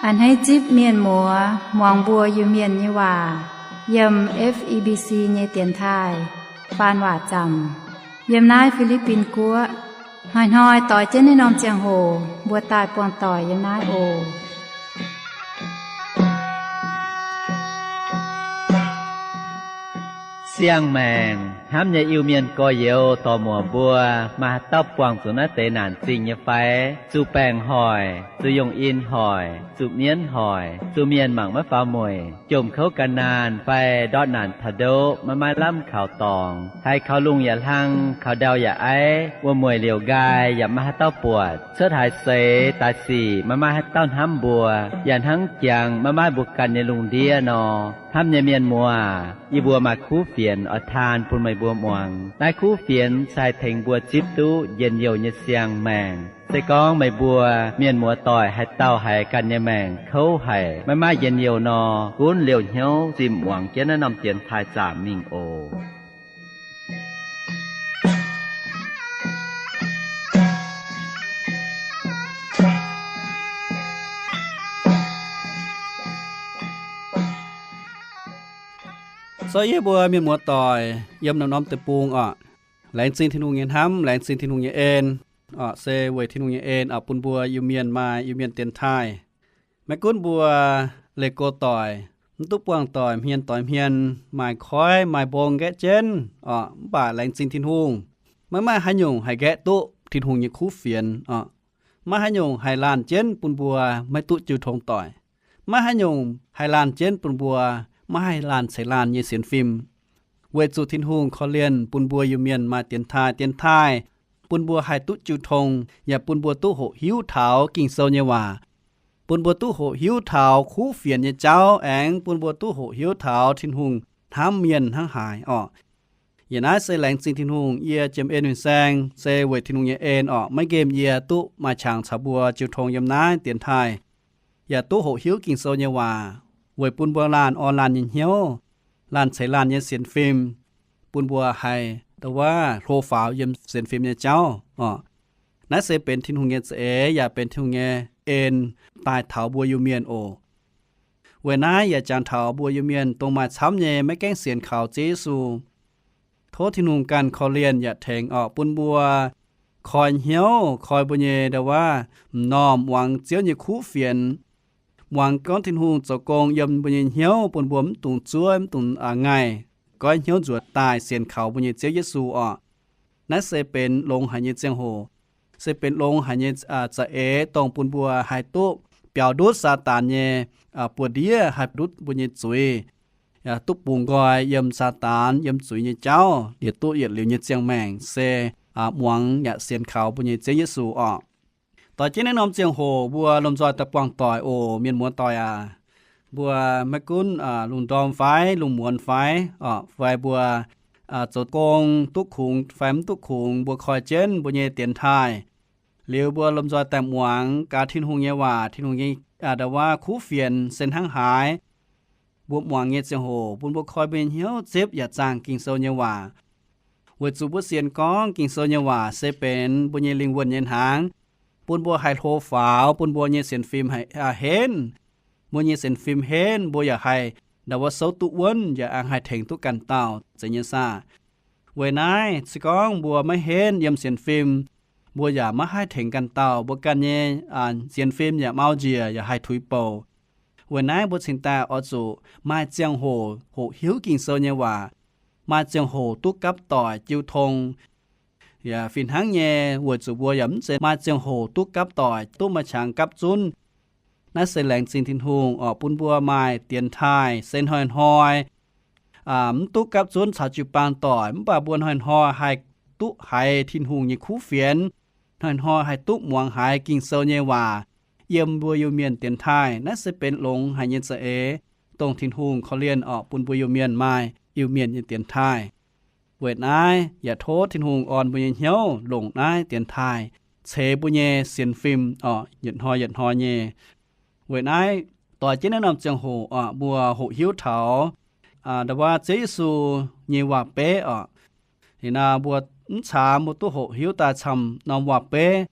A'hneiv zipv mienh muoz muangx mbuo Iu-Mienh nyei waac yiem F E B C nyei dienx taaih faan waac zaamc yiem naaiv Fi^li^bin Guoqv. Hnoi-hnoi doix jienv naaiv norm ziangh hoc mbuo daaih buangh doic yiem naaiv oc. Siang-maengc hnamv nyei Iu-Mienh gorx-youz dorc-muoc mbuo, maaih haaix dauh buangh zuqc naaiv deix naanc zingh nyei fai? Zuqc baengc hoic, zuqc yongh in hoic, zuqc mienv hoic, zuqc mienh mangc maiv faaux mueic, jomc kouv gan naanh fai ndortv naanc taux ndoqv maiv maaih lamh kaux dorngx, haiz kaux lungh yaac hlang, kaux ndau yaac aiv, wuom-mueic liouc nqaai yaac maiv maaih haaix dauh buatc, cuotv haaix seix daaih sic maiv maaih haaix dauh hnamv mbuo, yaac hnangv jangx maiv maaih mbuo ganh nyei lungh ndiev nor. Hnamv nyei mienh muoz, yie mbuo maaih kuv fienx oix taan bun meih mbuo muangx. Naaiv kuv fienx se haih tengx mbuo zipv duqv njien-youh nyei siang-maengc. Se gorngv meih mbuo mienh muoz doic haaix dauh haiz ganh nyei maengc kouv haic, maiv maaih njien-youh nor, gunv liouh hnyouv zimh muangx jienv naaiv norm dienx taaih zaamc mingh oc. So yie mbuo mienh muoz doic yiem norm-norm deic-bung oc, laengz zingh Tin-Hungh nyei hnamv, laengz zingh Tin-Hungh nyei en oc. Se weic Tin-Hungh nyei en oc, bun mbuo Iu-Mienh maaih Iu-Mienh dienx taaih. Maiv gunv mbuo leih go doic, mv duqv buangh doic, hmien doix hmien, maaih koiv maaih mbong nqaeqv jienv oc, mv baac laengz zingh Tin-Hungh, maiv maaih haaix nyungc haih nqaeqv duqv Tin-Hungh nyei kuv fienx oc. Maiv haaix nyungc haih laanh jienv bun mbuo maiv duqv jiu tong doic. Maiv haaix nyungc haih laanh jienv bun mbuo maiv haih laanh ceix laanh nyei sienx fim. Weic zuqc Tin-Hungh korv-lienh bun mbuo Iu-Mienh maaih dienx taaih. Dienx taaih bun mbuo haih duqv jiu tong, yaac bun mbuo duqv hoqc hiuv taux Ging-Sou nyei waac, bun mbuo duqv hoqc hiuv taux kuv fienx nyei jauv, aengx bun mbuo duqv hoqc hiuv taux Tin-Hungh hnamv mienh hnangv haaix oc. Yie naaiv se laengz zingh Tin-Hungh, yie Jiem En Fin-Saeng se weic Tin-Hungh nyei en oc, maiv nqemh yie duqv maaih qangx caux mbuo jiu tong yiem naaiv dienx taaih, yaac duqv hoqc hiuv Ging-Sou nyei waac, weic bun mbuo laanh orn laanh nyei hnyouv, laanh ceix laanh nyei sienx fim, bun mbuo haih ndau wuov hlo faaux yiem sienx fim nyei jauv oc. Naaiv se benx Tin-Hungh nyei za'eix yaac benx Tin-Hungh nyei en daaih taux mbuo Iu-Mienh oc. Weic naaiv yaac jangx taux mbuo Iu-Mienh dongh maaih camv nyei maiv gaengh sienx kaux Ziouv Yesu. Tov Tin-Hungh ganh korv-lienh yaac tengx oc, bun mbuo koi hnyouv, koi mbuo nyei ndau wuov m'normh muangx Ziouv nyei kuv fienx, muangx gorngv Tin-Hungh zoux gong yiem mbuo nyei hnyouv, bun mbuo mv dungx zuov, mv dungx ngaih, goiv hnyouv nzuonx daaih sienx kaux mbuo nyei Ziouv Yesu oc. Naaiv se benx longx haic nyei ziangh hoc, se benx longx haic nyei za'eix, dongh bun mbuo haih duqv biaux ndutv Saadaan nyei buoz-ndiev, haih ndutv mbuo nyei zuiz, duqv bungx nqoi yiem Saadaan yiem zuiz nyei jauv, liepc duqv yietc liuz nyei ziangh maengc se muangx yaac sienx kaux mbuo nyei Ziouv Yesu oc. Doix jienv naaiv norm ziangh hoc mbuo lomh nzoih daaih buangh doic oc, mienh muoz doic aac. Mbuo maiv gunv lungh ndorm fai lungh muonz fai oc, fai mbuo zoux gong duqv kungx fai mv duqv kungx, mbuo koi jienv mbuo nyei dienx taaih. Liuz mbuo lomh nzoih daaih muangx gaax Tin-Hungh nyei waac, Tin-Hungh nyei ndau wuov kuv fienx se hnangv haaix. Mbuo muangx nyei ziangh hoc bun mbuo koi mbuo nyei hnyouv zipv yaac zaangh Ging-Sou nyei waac. Weic zuqc mbuo sienx gorngv Ging-Sou nyei waac se benx mbuo nyei lingh wuonh nyei hnaangx, bun mbuo haih hlo faaux, bun mbuo nyei sienx fim haih henv. Mbuo nyei sienx fim henv, mbuo yaac haih ndau wuov souv duqv wuonv, yaac aengx haih tengx duqv ganh dauh, zeiz nyei saah? Weic naaiv se gorngv mbuo maiv henv yiem sienx fim, mbuo yaac maiv haih tengx ganh dauh, mbuo ganh nyei sienx fim yaac mau njiec, yaac haih tuix bouc. Weic naaiv mbuo cingx daaih oix zuqc maaih ziangh hoc hoqc hiuv Ging-Sou nyei waac, maaih ziangh hoc duqv gapv doic jiu tong. Yaac fih hnangv nyei, weic zuqc mbuo yaac mv zeiz maaih ziangh hoc duqv gapv doic, duqv maaih qangx gapv zunv. Naaiv se laengz zingh Tin-Hungh oc, bun mbuo maaih dienx taaih se hnoi-hnoi mv duqv gapv zunv caux jiu-baang doic, mv baac mbuo hnoi-hnoi haih duqv haiz Tin-Hungh nyei kuv fienx, hnoi-hnoi haih duqv muangx haiz Ging-Sou nyei waac yiem mbuo Iu-Mienh dienx taaih. Naaiv se benx longx haic nyei za'eix, dongh Tin-Hungh korv-lienh oc, bun mbuo Iu-Mienh maaih Iu-Mienh nyei dienx taaih. Weic naaiv yaac tov Tin-Hungh orn mbuo nyei hnyouv longc naaiv dienx taaih ceix mbuo nyei sienx fim oc, yietc hnoi yietc hnoi nyei. Weic naaiv doix jienv naaiv norm ziangh hoc oc, mbuo hoqc hiuv taux ndau wuov Ziouv Yesu nyei waac-beiv oc. Liuz nor mbuo mv caamx mbuo duqv hoqc hiuv daaih camv norm waac-beiv.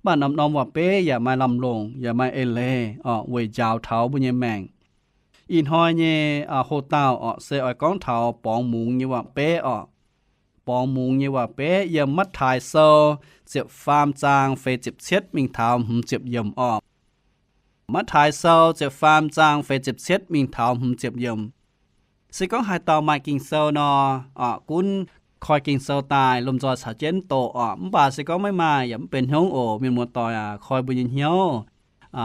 baac norm-norm waac-beiv yaac maaih lamh longc, yaac maaih eix leiz orqc, weic njaaux taux mbuo nyei maengc. Ih hnoi nyei hoc-dauh orqc, se oix gorngv taux borngz mungz nyei waac-beiv orqc. Borngz mungz nyei waac-beiv yiem Matv^taai Sou ziepc faam zaang feix ziepc cietv mingh taux hmz ziepc yiemc orqc. Matv^taai Sou ziepc faam zaang feix ziepc cietv mingh taux hmz ziepc yiemc. Se gorngv haaix dauh maaih Ging-Sou nor, orqc, gunv koi Ging-Sou daaih lomh nzoih caux jienv doqc orqc. Mv baac se gorngv maiv maaih yaac mv benx hnyouv oc, mienh muoz-doic aac, koi mbuo nyei hnyouv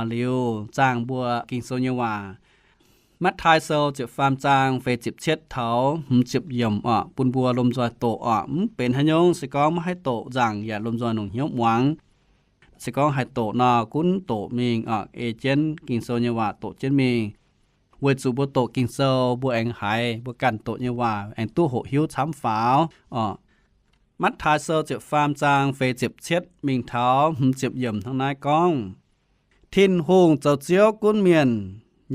liuz zaangh mbuo Ging-Sou nyei waac. Matv^taai Sou ziepc faam zaang feix ziepc cietv taux hmz ziepc yiemc orqc, bun mbuo lomh nzoih doqc orqc. Mv benx haaix nyungc, se gorngv maiv haih doqc nzaangc yaac lomh nzoih longc hnyouv muangx. Se gorngv haih doqc nor, gunv doqc mingh orqc, ei jienv Ging-Sou nyei waac doqc jienv mingh, weic zuqc mbuo doqc Ging-Sou mbuo aengx haiz mbuo ganh doqc nyei waac aengx duqv hoqc hiuv camv faaux orqc. Matv^taai Sou ziepc faam zaang feix ziepc cietv mingh taux hmz ziepc yiemc hnangv naaiv gorngv, Tin-Hungh zoux Ziouv gunv mienh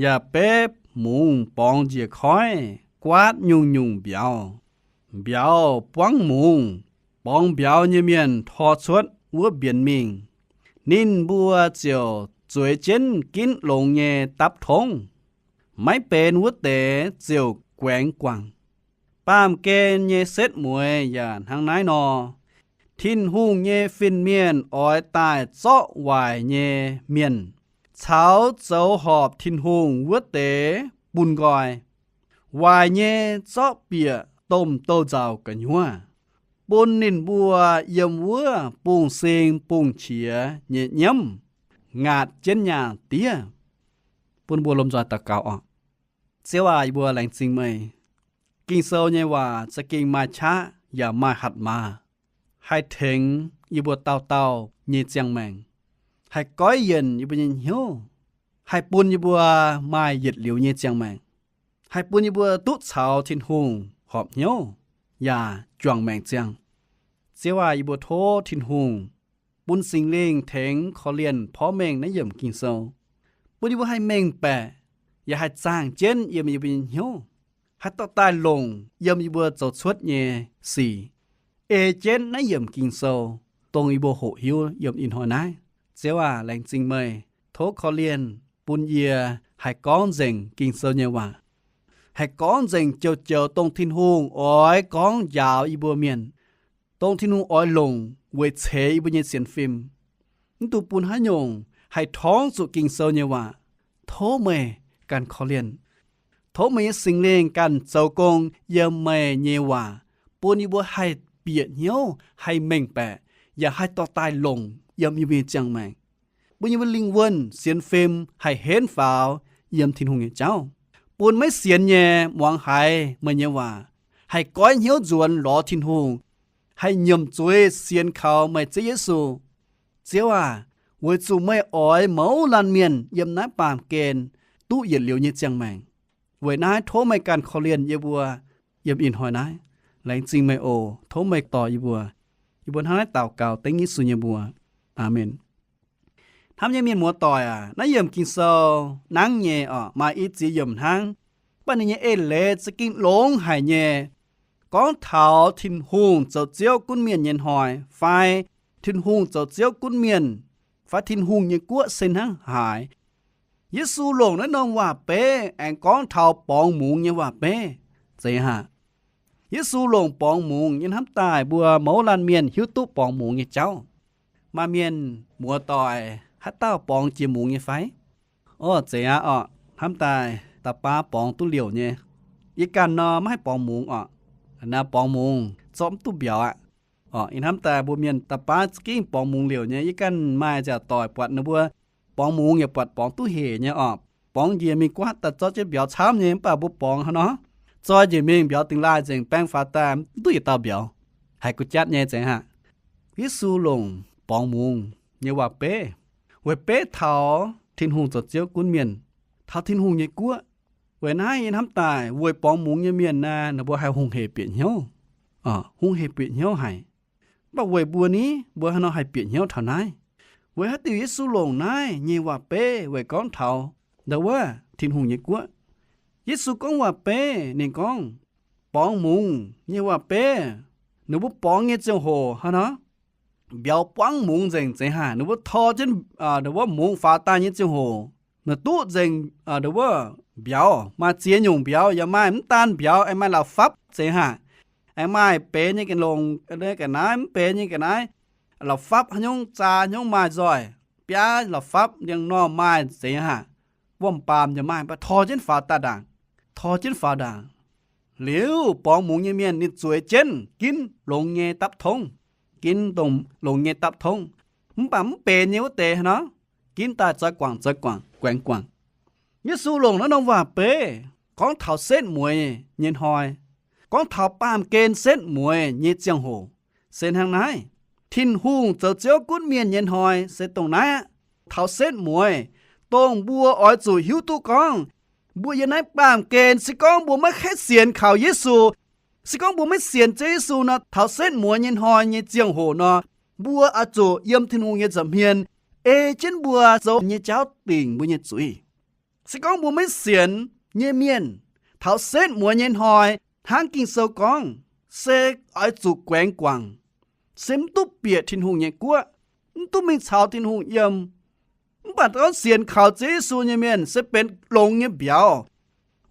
yaac beiv mungz borngz njiec koiv guaatv nyungc-nyungc mbiauz. Mbiauz buangv mungz, borngz mbiauz nyei mienh tor cuotv wuov mbienx mingh. Ninh mbuo ziouc zueiz jienv ginv longx nyei dapv tongv, maiv benx wuov deix ziouc guaengx guangc. Baamh gen nyei setv mueiz yaac hnangv naaiv nor. Tin-Hungh nyei fin-mienh oix daaih zorqv waaic nyei mienh caux zoux horpc Tin-Hungh wuov deix bun nqoi. Waaic nyei zorqv bieqc domh douz-nzauc gu'nyuoz, bun ninh mbuo yiem wuov bungx-sing bungx-qiex nyei nyiemv ngaatc jienv nyaah diev. Bun mbuo lomh nzoih daux gaux orqc. Ziouv aac, yie mbuo laengz zingh meih. Ging-Sou nyei waac za'gengh maaih qaqv yaac maaih hatc maaz, haih tengx yie mbuo dauh dauh nyei ziangh maengc, haih goiv yienc yie mbuo nyei hnyouv, haih bun yie mbuo maaih yietc liuz nyei ziangh maengc, haih bun yie mbuo duqv caux Tin-Hungh horpc hnyouv yaac juangc maengc ziangh. Ziouv aac, yie mbuo tov Tin-Hungh bun Singx Lingh tengx korv-lienh porv mengh naaiv yiemc Ging-Sou, bun yie mbuo haih mengh baeqc, yaac haih zaangh jienv yiem yie mbuo nyei hnyouv, haih dorh daaih longc yiem yie mbuo zoux cuotv nyei sic, ei jienv naaiv yiemc Ging-Sou, dongh yie mbuo hoqc hiuv yiem ih hnoi naaiv. Ziouv aac, laengz zingh meih. Tov korv-lienh bun yie haih gorngv nzengc Ging-Sou nyei waac, haih gorngv nzengc joux-joux dongh Tin-Hungh oix gorngv njaaux yie mbuo mienh, dongh Tin-Hungh oix longc weic ceix yie mbuo nyei sienx fim. Mv dungx bun haaix nyungc haih torngv zuqc Ging-Sou nyei waac. Tov meih ganh korv-lienh. Tov meih nyei Singx Lingh ganh zoux gong yiem meih nyei waac, bun yie mbuo haih bieqc hnyouv, haih mengh baeqc, yaac haih dorh daaih longc yiem yie mbuo nyei ziangh maengc, bun yie mbuo lingh wuonh sienx fim haih henv faaux yiem Tin-Hungh nyei jauv, bun maiv sienx nyei muangx haiz meih nyei waac, haih goiv hnyouv nzuonx lorz Tin-Hungh, haih nyiemc zuiz sienx kaux meih Ziouv Yesu. Ziouv aac, weic zuqc meih oix mouz laanh mienh yiem naaiv baamh gen duqv yietc liuz nyei ziangh maengc. Weic naaiv tov meih ganh korv-lienh yie mbuo yiem ih hnoi naaiv. Laengz zingh meih oc. Tov meih dorh yie mbuo. Yie mbuo hnangv naaiv daux gaux dengv Yesu nyei mbuox. Aamen. Hnamv nyei mienh muoz-doic aac, naaiv yiemc Ging-Sou nangv nyei orqc, maaih i ziex yiemc hnangv, mv baac ninh nyei eix leiz za'gengh longx haic nyei. Gorngv taux Tin-Hungh zoux Ziouv gunv mienh nyei hnoi, fai Tin-Hungh zoux Ziouv gunv mienh, fai Tin-Hungh nyei guoqv se hnangv haaix. Yesu longc naaiv norm waac-beiv aengx gorngv taux borngz mungz nyei waac-beiv. Zeiz aqv. Yesu longc borngz mungz nyei hnamv daaih mbuo mouz laanh mienh hiuv duqv borngz mungz nyei jauv. Maaih mienh muoz-doic haaix dauh borngz jiex mungz nyei fai? Orqc, zeiz aqv orqc. Hnamv daaih da'baav borngz duqv liouc nyei. Yie ganh nor maiv haih borngz mungz orqc. Naaiv borngz mungz zorqv mv duqv mbiauz aqv. Orqc, yie hnamv daaih mbuo mienh da'baav za'gengh borngz mungz liouc nyei. Yie ganh maaih nziaauc doic buatc ninh mbuo borngz mungz yaac buatc borngz duqv hec nyei orqc. Borngz njiec mingh guaatv daaih zorqv jienv mbiauz camv nyei, mv baac mbuo borngz hnangv nor, zoi njiec mingh mbiauz dingx laaih nzengc, baeng faaux daaih mv duqv yietc dauh mbiauz. Haiz gu'jatv nyei, zeiz aqv. Yesu longc borngz mungz nyei waac-beiv weic beiv taux Tin-Hungh zoux Ziouv gunv mienh, taux Tin-Hungh nyei guoqv. Weic naaiv yie hnamv daaih weic borngz mungz nyei mienh naaiv, ninh mbuo haih hungh hec bieqc hnyouv. Hungh hec bieqc hnyouv haic. Mv baac weic mbuo ni, mbuo haaix nor haih bieqc hnyouv taux naaiv? Weic haaix diuc Yesu longc naaiv nyei waac-beiv weic gorngv taux ndau wuov Tin-Hungh nyei guoqv? Yesu gorngv waac-beiv, ninh gorngv, borngz mungz nyei waac-beiv, ninh mbuo borngz nyei ziangh hoc hnangv nor, mbiauz buangv mungz nzengc zeiz haah. Ninh mbuo tor jienv ninh wuov mungz faaux daaih nyei ziangh hoc, ninh duqv nzengc ninh wuov mbiauz. Maaih ziex nyungc mbiauz, yaac maaih mv daan mbiauz, aengx maaih la'fapv zeiz haah. Aengx maaih benx nyei ga'longc, ga'naaiv, mv benx nyei ga'naaiv, la'fapv haaix nyungc, zaa haaix nyungc maaih nzoih, biaav la'fapv ndiangx-normh maaih zeiz haah. Wuom-baamc yaac maaih, mv baac tor jienv faaux daaih ndaangc. Tor jienv faaux ndaangc. Liuz borngz mungz nyei mienh ninh zueiz jienv ginv longx nyei dapv tongv, ginv dongh longx nyei dapv tongv. Mv baac mv benx nyei wuov deix nor, ginv daaih zoix guangc zoix guangc, guaengx guangc. Yesu longc naaiv norm waac-beiv gorngv taux setv mueiz nyei hnoi, gorngv taux baamh gen setv mueiz nyei ziangh hoc se hnangv naaiv. Tin-Hungh zoux Ziouv gunv mienh nyei hnoi se dongh naaiv aqv. Taux setv mueiz, dongh mbuo oix zuqc hiuv duqv gorngv, mbuo yiem naaiv baamh gen se gorngv mbuo maiv haih sienx kaux Yesu, se gorngv mbuo maiv sienx Ziouv Yesu nor, taux setv mueiz nyei hnoi nyei ziangh hoc nor, mbuo oix zuqc yiem Tin-Hungh nyei nza'hmien ei jienv mbuo zoux nyei jauv dingc mbuo nyei zuiz. Se gorngv mbuo maiv sienx nyei mienh, taux setv mueiz nyei hnoi, hnangv Ging-Sou gorngv, se oix zuqc guaengx guangc, se mv duqv bieqc Tin-Hungh nyei guoqv, mv duqv mingh caux Tin-Hungh yiem. Mv baac gorngv sienx kaux Ziouv Yesu nyei mienh se benx longx nyei mbiauz.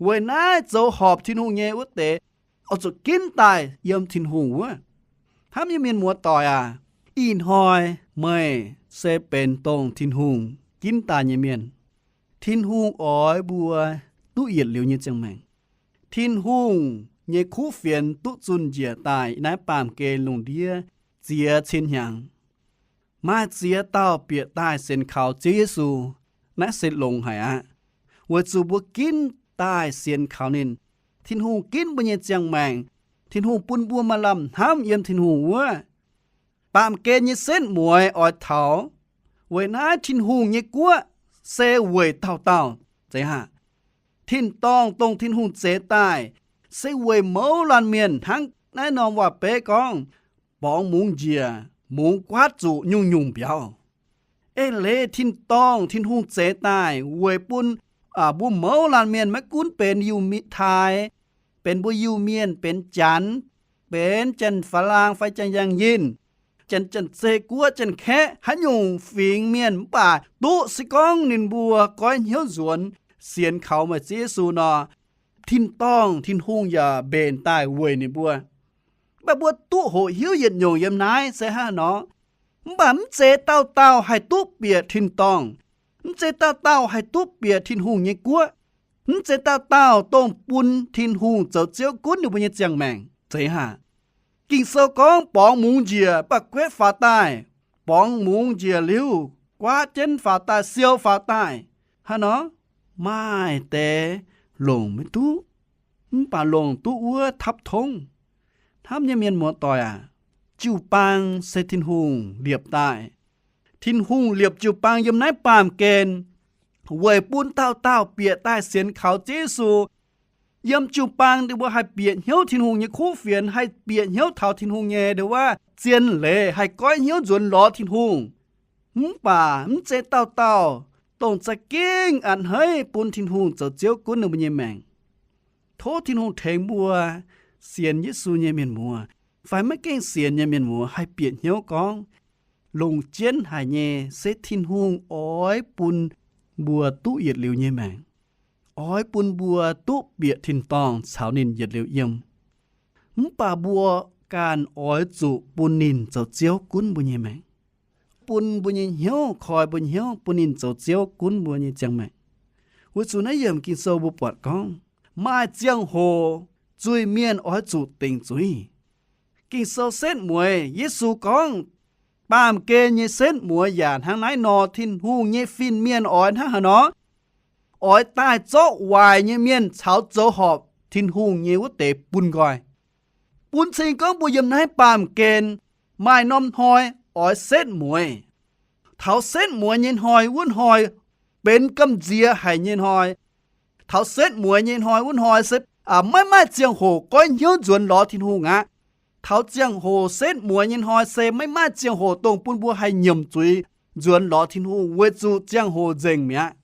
Weic naaiv zoux horpc Tin-Hungh nyei wuov deix oix zuqc ginv daaih yiem Tin-Hungh wuov. Hnamv nyei mienh muoz-doic aac, ih hnoi meih se benx dongh Tin-Hungh ginv daaih nyei mienh. Tin-Hungh oix mbuo duqv yietc liuz nyei ziangh maengc. Tin-Hungh nyei kuv fienx duqv zunh njiec daaih naaiv baamh gen lungh ndiev ziex cin hnyangx. Maaih ziex dauh bieqc daaih sienx kaux Ziouv Yesu, naaiv se longx haic aqv. Weic zuqc mbuo ginv daaih sienx kaux ninh, Tin-Hungh ginv mbuo nyei ziangh maengc, Tin-Hungh bun mbuo maaih lamh hnamv yiem Tin-Hungh wuov. Baamh gen nyei setv mueiz oix taux. Weic naaiv Tin-Hungh nyei guoqv se weic dauh dauh zeiz haah. Tin-dorngh dongh Tin-Hungh zeix daaih se weic mouz laanh mienh hnangv naaiv norm waac-beiv gorngv, borngz mungz njiec, mungz guaatv zuqc nyungc-nyungc mbiauz. Eix leiz tin-dorngh Tin-Hungh zeix daaih weic bun mbuo mouz laanh mienh maiv gunv benx Iu-Mienh, taaix, benx mbuo Iu-Mienh, benx Janx, benx Janx-Faalaang fai Janx-Yangh Yinh, Janx-Zeiz Guoqv, Janx-Kaeqv, haaix nyungc fingx mienh mv baac duqv se gorngv ninh mbuo goiv hnyouv nzuonx sienx kaux meih Ziouv Yesu nor, tin-dorngh Tin-Hungh yaac mbenc daaih weic ninh mbuo. Mv baac mbuo duqv hoqc hiuv yietc nyungc yiem naaiv se hnangv haaix nor. Mv baac mv zeiz dauh dauh haih duqv bieqc tin-dorngh. Mv zeiz dauh dauh haih duqv bieqc Tin-Hungh nyei guoqv. Mv zeiz dauh dauh dongh bun Tin-Hungh zoux Ziouv gunv ninh mbuo nyei ziangh maengc zeiz haah. Ging-Sou gorngv borngz mungz njiec, mv baac guetv faaux daaih. Borngz mungz njiec liuz, guaatv jienv faaux daaih, siou faaux daaih. Hnangv nor, maaih deix longc maiv duqv, mv baac longc duqv wuov tapv tongv. Hnamv nyei mienh muoz-doic aac, jiu-baang se Tin-Hungh liepc daaih. Tin-Hungh liepc jiu-baang yiem naaiv baamh gen weic bun dauh dauh bieqc daaih sienx kaux Ziouv Yesu. Yiem jiu-baang ninh mbuo haih bieqc hnyouv Tin-Hungh nyei kuv fienx, haih bieqc hnyouv taux Tin-Hungh nyei ndau wuov zien leiz, haih goiv hnyouv nzuonx lorz Tin-Hungh. Mv baac mv zeiz dauh dauh dongh za'gengh a'hneiv bun Tin-Hungh zoux Ziouv gunv ninh mbuo nyei maengc. Tov Tin-Hungh tengx mbuo sienx Yesu nyei mienh muoz fai maiv gaengh sienx nyei mienh muoz haih bieqc hnyouv gorngv, longc jienv haic nyei se Tin-Hungh oix bun mbuo duqv yietc liuz nyei maengc, oix bun mbuo duqv bieqc tin-dorngh caux ninh yietc liuz yiem. Mv baac mbuo ganh oix zuqc bun ninh zoux Ziouv gunv mbuo nyei maengc, bun mbuo nyei hnyouv, koi mbuo hnyouv, bun ninh zoux Ziouv gunv mbuo nyei ziangh maengc. Weic zuqc naaiv yiemc Ging-Sou mbuo buatc gorngv, maaih ziangh hoc zuiz-mienh oix zuqc dingc zuiz. Ging-Sou setv mueiz, Yesu gorngv, baamh gen nyei setv mueiz yaac hnangv naaiv nor, Tin-Hungh nyei fin-mienh oix hnangv haaix nor, oix daaih zorqv waaic nyei mienh caux zoux horpc Tin-Hungh nyei wuov deix bun nqoi. Bun cing gorngv mbuo yiem naaiv baamh gen maaih norm hnoi oix setv mueiz. Taux setv mueiz nyei hnoi wuov hnoi benx gamh nziex haic nyei hnoi. Taux setv mueiz nyei hnoi wuov hnoi se maiv maaih ziangh hoc goiv hnyouv nzuonx lorz Tin-Hungh aqv. Taux ziangh hoc setv mueiz nyei hnoi se maiv maaih ziangh hoc dongh bun mbuo haih nyiemc zuiz nzuonx lorz Tin-Hungh weic zuqc ziangh hoc nzengc mi'aqv.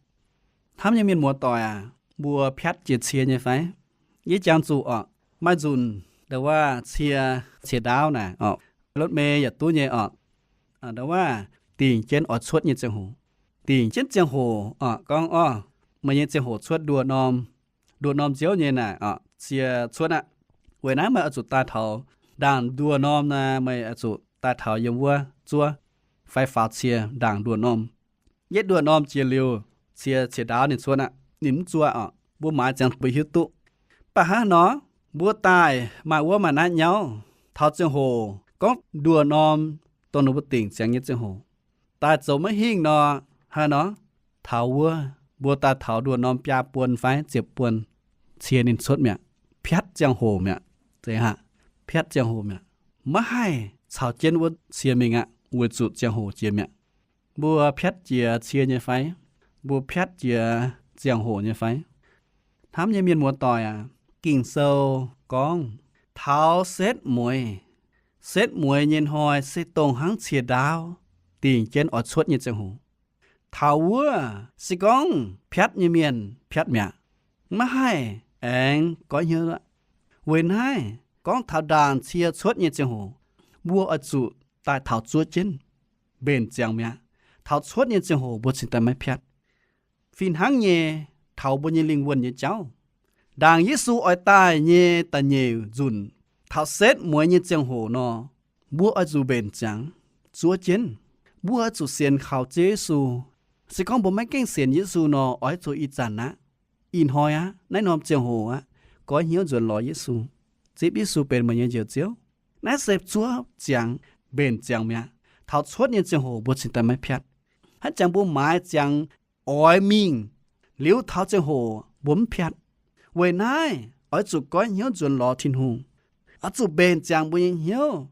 Hnamv nyei mienh muoz-doic aac, mbuo piatv jiex cie nyei fai? Yie jangx zuqc orqc, maaih nzunc ndau wuov cie, cie ndaauv naaic orqc, รถเมล์ yaac duqv nyei orqc. ndau wuov dingc jienv oix cuotv nyei ziangh hoc. Dingc jienv ziangh hoc, gorngv, Orv, meih nyei ziangh hoc cuotv nduoh norm, nduoh norm nziouv nyei naaic, cie cuotv aqv. Weic naaiv meih oix zuqc daaih taux ndaangc nduoh norm naaic, meih oix zuqc daaih taux yiem wuov zuov fai faaux cie ndaangc nduoh norm. Yietv nduoh norm jiex liuz, cie ciex ndaauv ninh cuotv aqv, ninh mv zuov oc. Mbuo maaiz ziangx mbuo hiuv duqv. Mv baac hnangv nor, mbuo daaih maaih wuov maaih naaiv nyauv, taux ziangh hoc gorngv nduoh norm dongh ninh mbuo dingc ziangx nyei ziangh hoc, daaih zoux maiv hingh nor, hnangv nor, taux wuov mbuo daaih taux nduoh norm biaa buon fai ziepc buon, cie ninh cuotv mi'aqv. Piatv ziangh hoc mi'aqv. Zeiz aqv, piatv ziangh hoc mi'aqv. Maiv haih caux jienv wuov cie mingh aqv, weic zuqc ziangh hoc jiex mi'aqv. Mbuo piatv jiex cie nyei fai? Mbuo piatv jiex ziangh hoc nyei fai? Hnamv nyei mienh muoz-doic aac, Ging-Sou gorngv taux setv mueiz, setv mueiz nyei hnoi se dongh hnangv cie ndaauv dingc jienv oix cuotv nyei ziangh hoc. Taux wuov se gorngv piatv nyei mienh piatv mi'aqv, maiv haih aengx goiv hnyouv aqv. Weic naaiv gorngv taux ndaangc cie cuotv nyei ziangh hoc, mbuo oix zuqc daaih taux zuov jienv, mbenc ziangx mi'aqv. Taux cuotv nyei ziangh hoc mbuo cingx daaih maiv piatv. Fih hnangv nyei, taux mbuo nyei lingh wuonh nyei jauv, ndaangc Yesu oix daaih nyei da'nyeic nzunc, taux setv mueiz nyei ziangh hoc nor, mbuo oix zuqc mbenc ziangx zuov jienv. Mbuo oix zuqc sienx kaux Ziouv Yesu. Se gorngv mbuo maiv gaengh sienx Yesu nor, oix zuqc ih zanc aqv, ih hnoi aqv, naaiv norm ziangh hoc aqv, goiv hnyouv nzuonx lorz Yesu, zipv Yesu benx meih nyei Njoux Ziouv. Naaiv se zuov ziangx, mbenc ziangx mi'aqv. Taux cuotv nyei ziangh hoc mbuo cingx daaih maiv piatv. Hnangv jangx mbuo maaiz ziangx oix mingh, liuz taux ziangh hoc mbuo mv piatv. Weic naaiv oix zuqc goiv hnyouv nzuonx lorz Tin-Hungh, oix zuqc mbenc ziangx mbuo nyei hnyouv.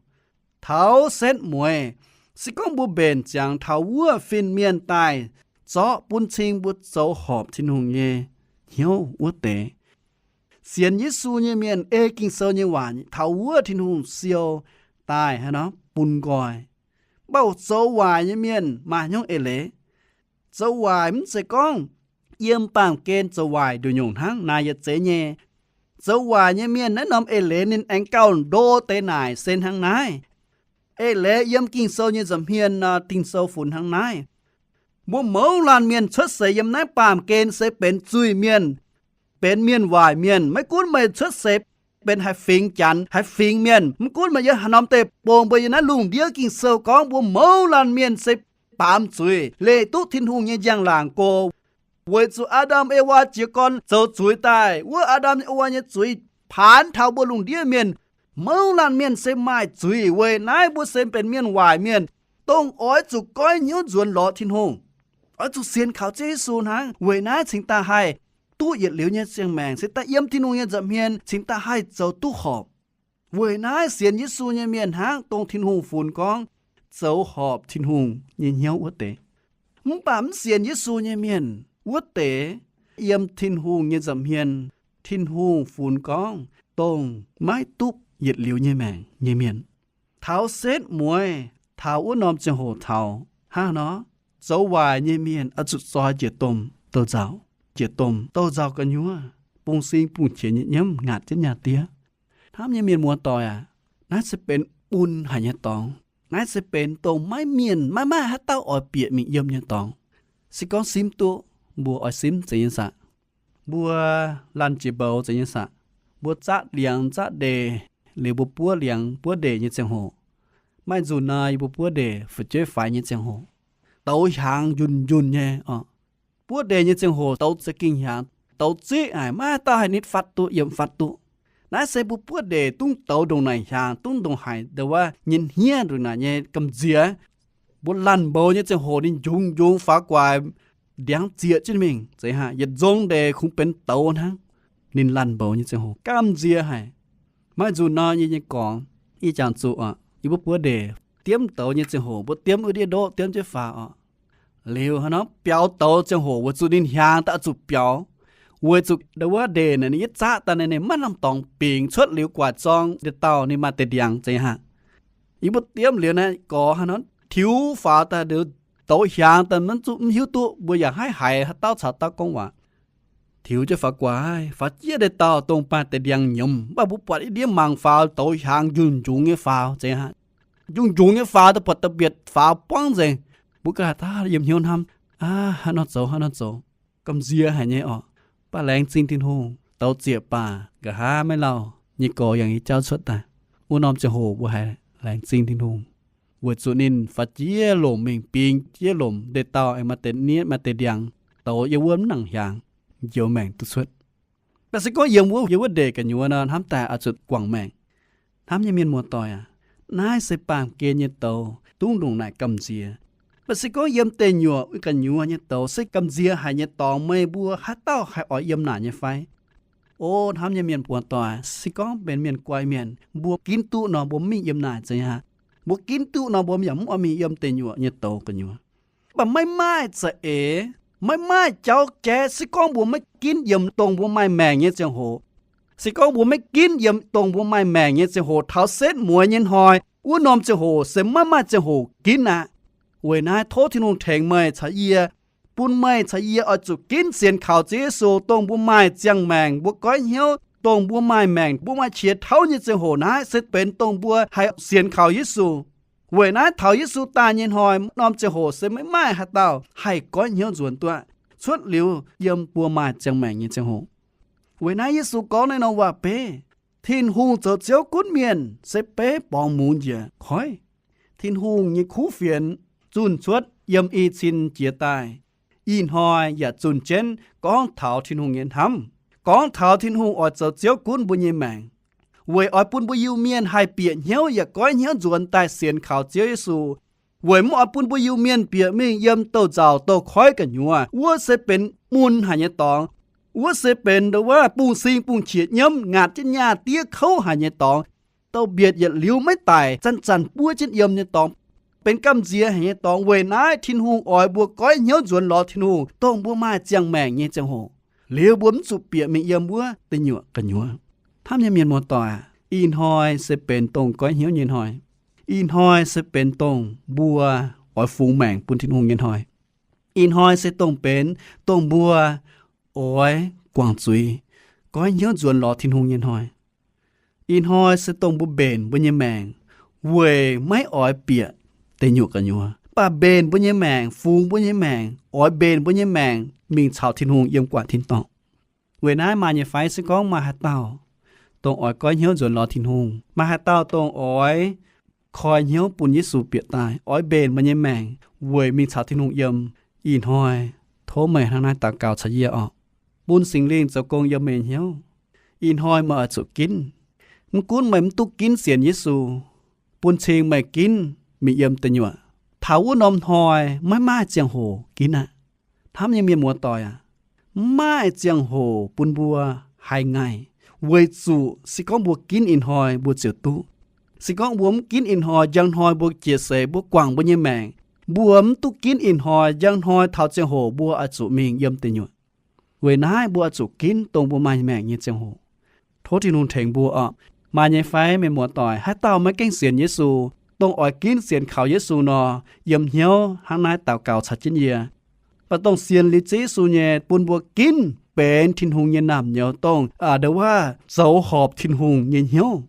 Taux setv mueiz, se gorngv mbuo mbenc ziangx taux wuov fin-mienh daaih zorqv bun cing mbuo zoux horpc Tin-Hungh nyei hnyouv wuov deix. Sienx Yesu nyei mienh ei Ging-Sou nyei waac taux wuov Tin-Hungh siou daaih hnangv nor bun nqoi. Mv baac zoux waaic nyei mienh maaih hnyouv eix leiz. Zoux waaic mv zeiz gorngv yiem baamh gen zoux waaic nduqc nyungc hnangv naaic yietc zeiz nyei. Zoux waaic nyei mienh naaiv norm eix leiz ninh aengx gauh ndo deix naaic se hnangv naaiv. Eix leiz yiem Ging-Sou nyei nza'hmien nor, Ging-Sou funx hnangv naaiv. Mbuo mouz laanh mienh cuotv seix yiem naaiv baamh gen se benx zuiz-mienh, benx mienh waaic mienh. Maiv gunv meih cuotv seix benx haaix fingx Janx, haaix fingx mienh, mv gunv meih yiem haaix norm deic-bung, mbuo yiem naaiv lungh ndiev Ging-Sou gorngv mbuo mouz laanh mienh se baamz zuiz, leih duqv Tin-Hungh nyei njang-laangc go. Weic zuqc Aa^ndam Ewaa jiez gorn zoux zuiz daaih, wuov Aa^ndam Ewaa nyei zuiz paanx taux mbuo lungh ndiev mienh. Mouz laanh mienh se maaih zuiz, weic naaiv mbuo se benx mienh waaic mienh, dongh oix zuqc goiv hnyouv nzuonx lorz Tin-Hungh, oix zuqc sienx kaux Ziouv Yesu hnangv. Weic naaiv cingx daaih haih duqv yietc liuz nyei ziangh maengc, cingx daaih yiem Tin-Hungh nyei nza'hmien, cingx daaih haih zoux duqv horpc. Weic naaiv sienx Yesu nyei mienh hnangv dongh Tin-Hungh funx gorngv zoux horpc Tin-Hungh nyei hnyouv wuov deix. Mv baac mv sienx Yesu nyei mienh wuov deix, yiem Tin-Hungh nyei nza'hmien, Tin-Hungh funx gorngv dongh maiv duqv yietc liuz nyei maengc nyei mienh. Taux setv mueiz, taux wuov norm ziangh hoc taux hnangv nor, zoux waaic nyei mienh oix zuqc zoi njiec domh douz-nzauc, njiec domh douz-nzauc gu'nyuoz, bungx sing bungx qiex nyei nyiemv ngaatc jienv nyaah diev. Hnamv nyei mienh muoz-doic aac, naaiv se benx bun haic nyei dorngx. Naaiv se benx dongh maiv mienh maiv maaih haaix dauh oix bieqc mingh yiem nyei dorngx. Se gorngv simv duqv, mbuo oix simv zeiz nyei saah? Mbuo laanh jiex mboux zeiz nyei saah? Mbuo zaqv liangx zaqv ndeic, liuz mbuo buov liangx buov ndeic nyei ziangh hoc, maaih nzunc nor yie mbuo buov ndeic fu'jueiv faix nyei ziangh hoc, douz hiaangx njunh njunh nyei oc. Buov ndeic nyei ziangh hoc douz za'gengh hiaangx, douz ziqv haic, maiv haaix dauh haih nitv fatv duqv, yiem fatv duqv. Naaiv se mbuo buov ndeic dungv douz ndongc naaic hiaangx, dungv ndongc haaix ndongc wuov nyei hniev ndongc naaic nyei gamh nziex. Mbuo laanh mboux nyei ziangh hoc ninh njungx njungx faaux guaax, ndiangx zieqc jienv mingh zeiz haic. Yietc nzong ndeic kungx benx douz hnangv. Ninh laanh mboux nyei ziangh hoc gamh nziex haic. Maaih nzunc nor yie nyei gorx, yie jangx zuqc oc, yie mbuo buov ndeic diemv douz nyei ziangh hoc, mbuo diemv wuov ndiev ndoqv, diemv jienv faaux oc. Liuz hnangv nor biaux douz ziangh hoc weic zuqc ninh hiaangx daaih zuqc biaux, weic zuqc ndau wuov ndeic naaic ninh yietv zaqv daaih naaic ninh maiv lamh dorngx bingx cuotv liuz guaax zorng ndie-dauh ninh maaih deix ndiangx zeiz haic. Yie mbuo diemv liuz naaiv gorx hnangv nor tiux faaux daaih liuz, douz hiaangx daaih maiv zuqc mv hiuv duqv mbuo yaac haih haiz haaix dauh caux dauh gorngv waac. Tiux jienv faaux guaax, faaux jieqv ndie-dauh dongh maaih deix ndiangx nyiemz, mv baac mbuo buatc i ndiev mangc faaux douz hiaangx njunh njungx nyei faaux zeiz haic. njungh-njungx nyei faaux, da'buoqc da'mbietc faaux buangv nzengc. Mbuo ga'haaix dauh yiem hnyouv hnamv, Aav, haaix nor zoux, haaix nor zoux, gamh nziex haic nyei orqc. Mv baac laengz zingh Tin-Hungh, douz zieqc baac nqa'haav maiv lauh nyei gorx yangh nyei jauv cuotv daaih. Wuov norm ziangh hoc mbuo haiz laengz zingh Tin-Hungh, weic zuqc ninh faaux jiex lomc mingh, bingx jiex lomc ndeic-dauh, aengx maaih deix niev, maaih deix ndiangx, douz yiem wuov mv nangc hiaangx, njoux maengc duqv cuotv. Mv baac se gorngv yiem wuov, yiem wuov ndeic gu'nyuoz nor, hnamv daaih oix zuqc guangc maengc. Hnamv nyei mienh muoz-doic aac, naaiv se baamh gen nyei douz, dungv ndongc naaic gamh nziex. Mv baac se gorngv yiem deic nyuoqc gu'nyuoz nyei douz se gamh nziex haic nyei dorngx, meih mbuo haaix dauh haih oix yiem naaic nyei fai? O hnamv nyei mienh muoz-doic, se gorngv benx mienh guai mienh, mbuo ginv duqv nor, mbuo mv mingh yiem naaic zeiz aqv. Mbuo ginv duqv nor, mbuo yaac mv oix mingh yiem deic nyuoqc nyei douz gu'nyuoz. Mv baac maiv maaih za'eix, maiv maaih jauv jaiv, se gorngv mbuo maiv ginv yiem dongh mbuo maaih maengc nyei ziangh hoc, se gorngv mbuo maiv ginv yiem dongh mbuo maaih maengc nyei ziangh hoc, taux setv mueiz nyei hnoi, wuov norm ziangh hoc se maiv maaih ziangh hoc ginv aqv. Weic naaiv tov Tin-Hungh tengx meih caux yie, bun meih caux yie oix zuqc ginv sienx kaux Ziouv Yesu, dongh mbuo maaih ziangh maengc mbuo goiv hnyouv, dongh mbuo maaih maengc mbuo maaih qiex tauv nyei ziangh hoc, naaiv se benx dongh mbuo haih sienx kaux Yesu. Weic naaiv taux Yesu daaih nyei hnoi, norm ziangh hoc se maiv maaih haaix dauh haih goiv hnyouv nzuonx duqv, cuotv liuz yiem mbuo maaih ziangh maengc nyei ziangh hoc. Weic naaiv Yesu gorngv naaiv norm waac-beiv, Tin-Hungh zoux Ziouv gunv mienh se beiv borngz mungz njiec koiv. Tin-Hungh nyei kuv fienx zunh cuotv yiem i cin jiex daaih, ih hnoi yaac zunh jienv gorngv taux Tin-Hungh nyei hnamv, gorngv taux Tin-Hungh oix zoux Ziouv gunv mbuo nyei maengc, weic oix bun mbuo Iu-Mienh haih bieqc hnyouv yaac goiv hnyouv nzuonx daaih sienx kaux Ziouv Yesu, weic mv oix bun mbuo Iu-Mienh bieqc mingh yiem douz-nzauc douz-koiv gu'nyuoz. Wuov se benx mun haic nyei dorngx. Wuov se benx ndo wuov bungx-sing bungx-qiex nyiemv, ngaatc jienv nyaah diev kouv haic nyei dorngx. Douz-mbietc yietc liuz maiv daic, zanc-zanc buov jienv yiem nyei dorngx, benx gamh nziex haic nyei dorngx. Weic naaiv Tin-Hungh oix mbuo goiv hnyouv nzuonx lorz Tin-Hungh, dongh mbuo maaih ziangh maengc nyei ziangh hoc, liuz mbuo mv zuqc bieqc mingh yiem wuov deic-nyuoqc gu'nyuoz. Hnamv nyei mienh muoz-doic, ih hnoi se benx dongh goiv hnyouv nyei hnoi. Ih hnoi se benx dongh mbuo oix fungx maengc bun Tin-Hungh nyei hnoi. Ih hnoi se dongh benx dongh mbuo oix guangc zuiz, goiv hnyouv nzuonx lorz Tin-Hungh nyei hnoi. Ih hnoi se dongh mbuo mbenc mbuo nyei maengc weic maiv oix bieqc deic-nyuoqc gu'nyuoz, mv baac mbenc mbuo nyei maengc, fungx mbuo nyei maengc, oix mbenc mbuo nyei maengc mingh caux Tin-Hungh yiem gu'nguaaic tin-dorngh. Weic naaiv maaih nyei fai se gorngv maaih haaix dauh dongh oix goiv hnyouv nzuonx lorz Tin-Hungh, maaih haaix dauh dongh oix koi hnyouv bun Yesu bieqc daaih, oix mbenc meih nyei maengc weic mingh caux Tin-Hungh yiem, ih hnoi tov meih hnangv naaiv daux gaux caux yie orqc. Bun Singx Lingh zoux gong yiem meih nyei hnyouv. Ih hnoi meih oix zuqc ginv. Mv gunv meih mv duqv ginv sienx Yesu, bun cing meih ginv mingh yiem deic-nyuoqc, taux wuov norm hnoi maiv maaih ziangh hoc ginv aqv. Hnamv nyei mienh muoz-doic aac, mv maaih ziangh hoc bun mbuo haiz ngaih, weic zuqc se gorngv mbuo ginv ih hnoi mbuo ziouc duqv. Se gorngv mbuo mv ginv ih hnoi, njang hnoi mbuo jiex seix, mbuo guangc mbuo nyei maengc. Mbuo mv duqv ginv ih hnoi, njang hnoi taux ziangh hoc mbuo oix zuqc mingh yiem deic-nyuoqc. Weic naaiv mbuo oix zuqc ginv dongh mbuo maaih maengc nyei ziangh hoc. Tov Tin-Hungh tengx mbuo orqc. Maaih nyei fai mienh muoz-doic, haaix dauh maiv gaengh sienx Yesu, dongh oix ginv sienx kaux Yesu nor, yiem hnyouv hnangv naaiv daux gaux caux jienv yie. Mv baac dongh sienx liuz Ziouv Yesu nyei, bun mbuo ginv benx Tin-Hungh nyei naamh nyouz, dongh ndo wuov zoux horpc Tin-Hungh nyei hnyouv.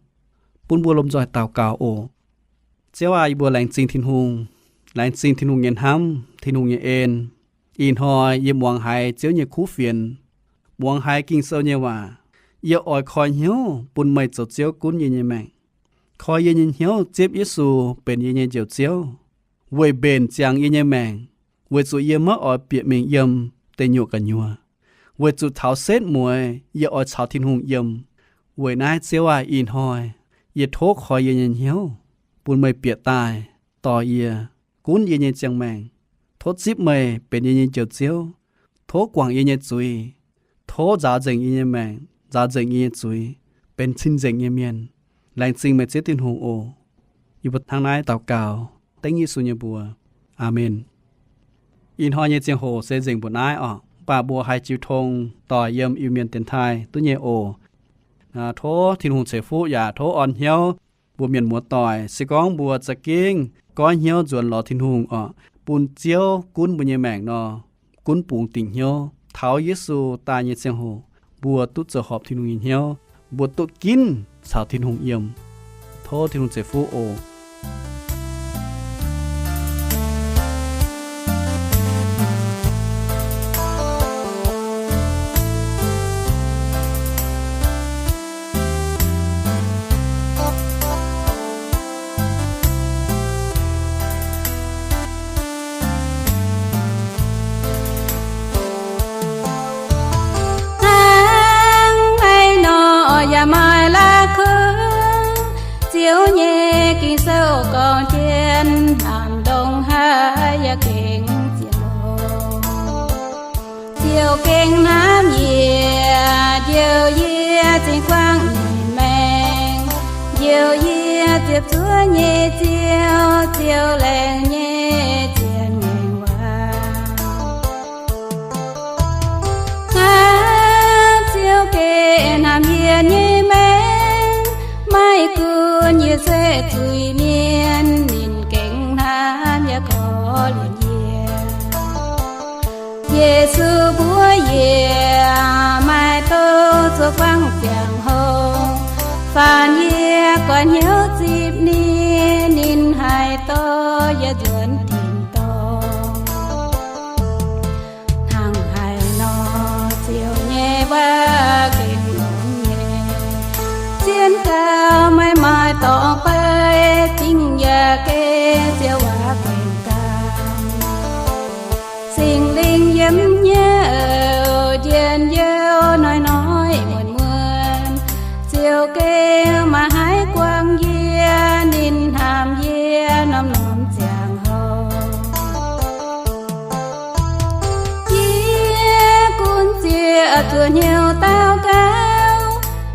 Bun mbuo lomh nzoih daux gaux oc. Ziouv aac, yie mbuo laengz zingh Tin-Hungh, laengz zingh Tin-Hungh nyei hnamv, Tin-Hungh nyei en. Ih hnoi yie muangx haiz Ziouv nyei kuv fienx, muangx haiz Ging-Sou nyei waac. Yie oix koi hnyouv bun meih zoux Ziouv gunv yie nyei maengc. Koi yie nyei hnyouv ziepv Yesu benx yie nyei Njoux Ziouv, weic mbenc ziangx yie nyei maengc, weic zuqc yie maiv oix bieqc mingh yiem deic-nyuoqc gu'nyuoz, weic zuqc taux setv mueiz yie oix caux Tin-Hungh yiem. Weic naaiv Ziouv aac, ih hnoi yie tov koi yie nyei hnyouv bun meih bieqc daaih dorh yie, gunv yie nyei ziangh maengc. Tov zipv meih benx yie nyei Njoux Ziouv. Tov guangc yie nyei zuiz. Tov nzaaux nzengc yie nyei maengc, nzaaux nzengc yie nyei zuiz, benx cing-nzengc nyei mienh. Laengz zingh meih Ziouv Tin-Hungh oc. Yie mbuo hnangv naaiv daux gaux dengv Yesu nyei mbuox. Aamen. Ih hnoi nyei ziangh hoc se nzengc mbuoqc naaiv orqc. Mv baac mbuo haih jiu tong doic yiem Iu-Mienh dienx taaih duqv nyei oc. Tov Tin-Hungh ceix fuqv yaac tov orn hnyouv mbuo mienh muoz-doic. Se gorngv mbuo za'gengh goiv hnyouv nzuonx lorz Tin-Hungh orqc, bun Ziouv gunv mbuo nyei maengc nor, gunv bungx dingc hnyouv taux Yesu daaih nyei ziangh hoc, mbuo duqv zoux horpc Tin-Hungh nyei hnyouv, mbuo duqv ginv caux Tin-Hungh yiem. Tov Tin-Hungh ceix fuqv oc. Maaih la'kuqv Ziouv nyei Ging-Sou gorngv jienv, hnamv ndongc haaix yaac gengh zien longx. Ziouv gengh hnamv yie, njoux yie zinh guangc ninh maengc, njoux yie ziepc zuoqv nyei Ziouv, Ziouv laengz nyei zien ngaengc waac. Hnangv Ziouv gengh hnamv yie nyei maengc, maiv gunv yie se zuiz-mienh, ninh gengh hnamv yaac korv-lienh yie. Yesu mbuox yie, maaih dongh zuov guangc ziangh hoc, faanh yie goix hnyouv zipv ninh, ninh haih dorh yie nzuonx tin-dorngh. Hnangv haaix nor Ziouv nyei waac gengh longx nyei. Zien gauh maiv maaih dorngx beiv, zingh yaac gengh Ziouv waac gengh ganh. Singx Lingh yiem hnyouv njien-youh noic noic muonc muonc, Ziouv gengh maiv haih guangc yie, ninh hnamv yie norm-norm ziangh hoc. Yie gunv zieqv zuqc hnyouv daux gaux,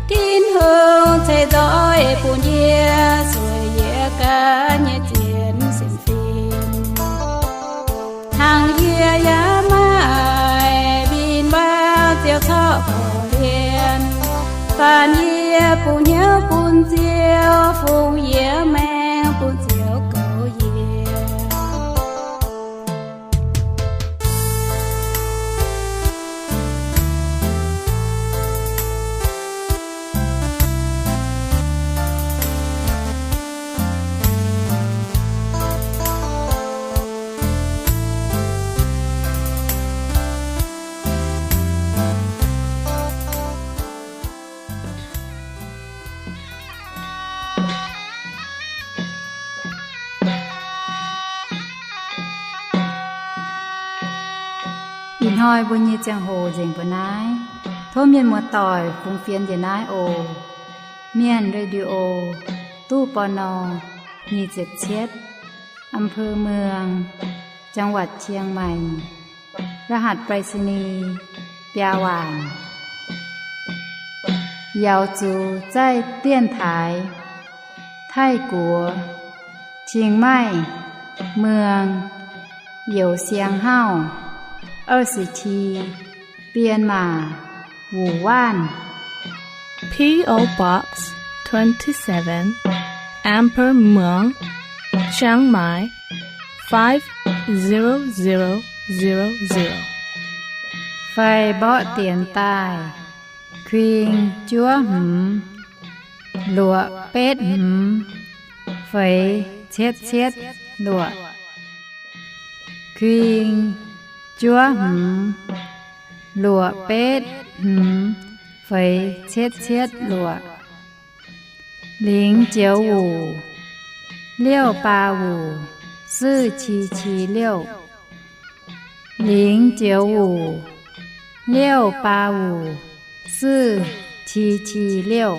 Tin-Hungh ceix nzoih bun yie, sueih yie ganh nyei zien sienx fim. Hnangv yie yaac maaih win-wangv Ziouv corc korv-lienh. Faanh yie bungx hnyouv bun Ziouv, fungx yie maengc bun Ziouv goux yie. Ih hnoi mbuo nyei ziangh hoc nzengc mbuo naaiv. Tov mienh muoz-doic fungx fienx njiec naaiv oc. Mienh Radio, ตู้ ปณ. nyic ziepc cietv, อำเภอเมือง จังหวัดเชียงใหม่ รหัสไปรษณีย์ biaa waanc. Yaux zuqc zaih 电台 Taiv-Guoqv เชียงใหม่ เมือง Youz Siang Hauv, ยี่สิบที Bienv Maac, Wuonh Waanv. P O Box twenty-seven, Amber Muang, Chiang Mai, five zero zero zero zero. Fai mborqv dienx daaih, kuing juov hmz, luoqc betv hmz, feix cietv cietv luoqc. Kuing juov hmz, luoqc betv hmz, feix cietv cietv luoqc. 零九五 六八五 四七七六. 零九五 六八五 四七七六.